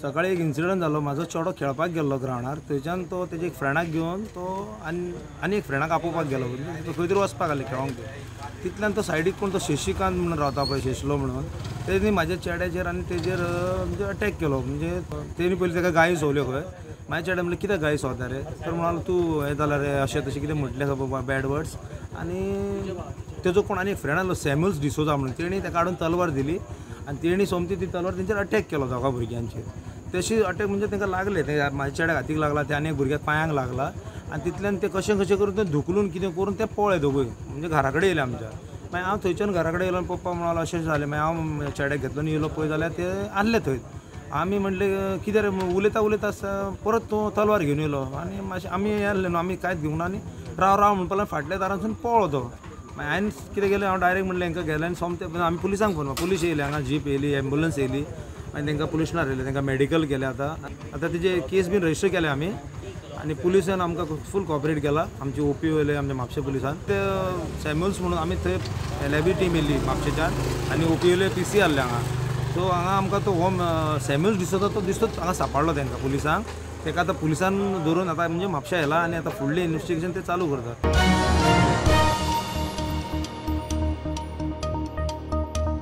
सकाळी एक इन्सिडंट जालो. म्हाजो चेडो खेळपाक गेल्लो ग्रावंडार, थंयच्यान तो तेजे एक फ्रेंडाक घेवन तो आनी एक फ्रेंडाक आपोवपाक गेलो, खंय तरी वचपाक आसले खेळोंक. तितल्यान तो सायडीक कोण तो शशिकांत म्हणून रावता पळय, शेशलो म्हणून, तेणी म्हाज्या चेड्याचेर आनी तेजेर म्हणजे अटॅक केलो. म्हणजे तेणी पयलीं ताका गाळी सोवल्यो खंय. म्हाज्या चेड्या म्हणलें कित्याक गाळी सोवता रे, तर म्हणालो तूं हें जालां रे अशें तशें कितें म्हटलें आसा बॅड वर्ड्स. आनी तेजो कोण आनी एक फ्रेंड आसलो सॅम्युल्स डिसोजा म्हणून, तेणी ताका हाडून तलवार दिली आनी तेणी सोमती ती तलवार तेंचेर अटॅक केलो दोगा भुरग्यांचेर. तशी अटॅक म्हणजे तांकां लागले, ते म्हाज्या चेड्याक हातीक लागला, ते आनी एक भुरग्याक पांयांक लागला. आनी तितल्यान ते कशें कशें करून ते धुकलून कितें करून ते पळ्ळे दोगूय म्हणजे घरा कडेन येयले आमच्या. मागीर हांव थंयच्यान घरा कडेन येयलो आनी पप्पा म्हणालो अशें जालें. मागीर हांव चेड्याक घेतलो आनी येयलो पळय जाल्यार ते आसले थंय. आमी म्हणलें कितें रे, उलयता उलयता आसतना परत तो तलवार घेवन येयलो आनी मातशें आमी हें आसले न्हू, आमी कांयच घेवंक ना आनी राव राव म्हणपाक लागलो, फाटल्या दारांतसून पळ्ळो तो. मागीर हांवें कितें केलें, हांव डायरेक्ट म्हणलें हांकां गेलें आनी सोमतें आमी पुलिसांक फोन, पुलीस येयले हांगा, जीप येयली, एम्बुलन्स येयली, मागीर तांकां पुलिशनार येयले, तांकां मेडिकल केलें. आतां आतां तेजे केस बीन रजिस्टर केले आमी आनी पुलिसान आमकां फूल कॉपरेट केला. आमची ओपी वयले आमच्या म्हापशें पुलिसान ते सॅम्युल्स म्हणून आमी थंय एल.आय.बी टीम येयली म्हापशेच्यान आनी ओपी वयले पी सी आहले हांगा. सो हांगा आमकां तो हो सॅम्युल्स डिसोजा तो दिसतोच हांगा सांपडलो तांकां पुलिसांक. ताका आतां पुलिसान धरून आतां म्हणजे म्हापशा येयला आनी आतां फुडलें इन्वेस्टिगेशन ते चालू करतात.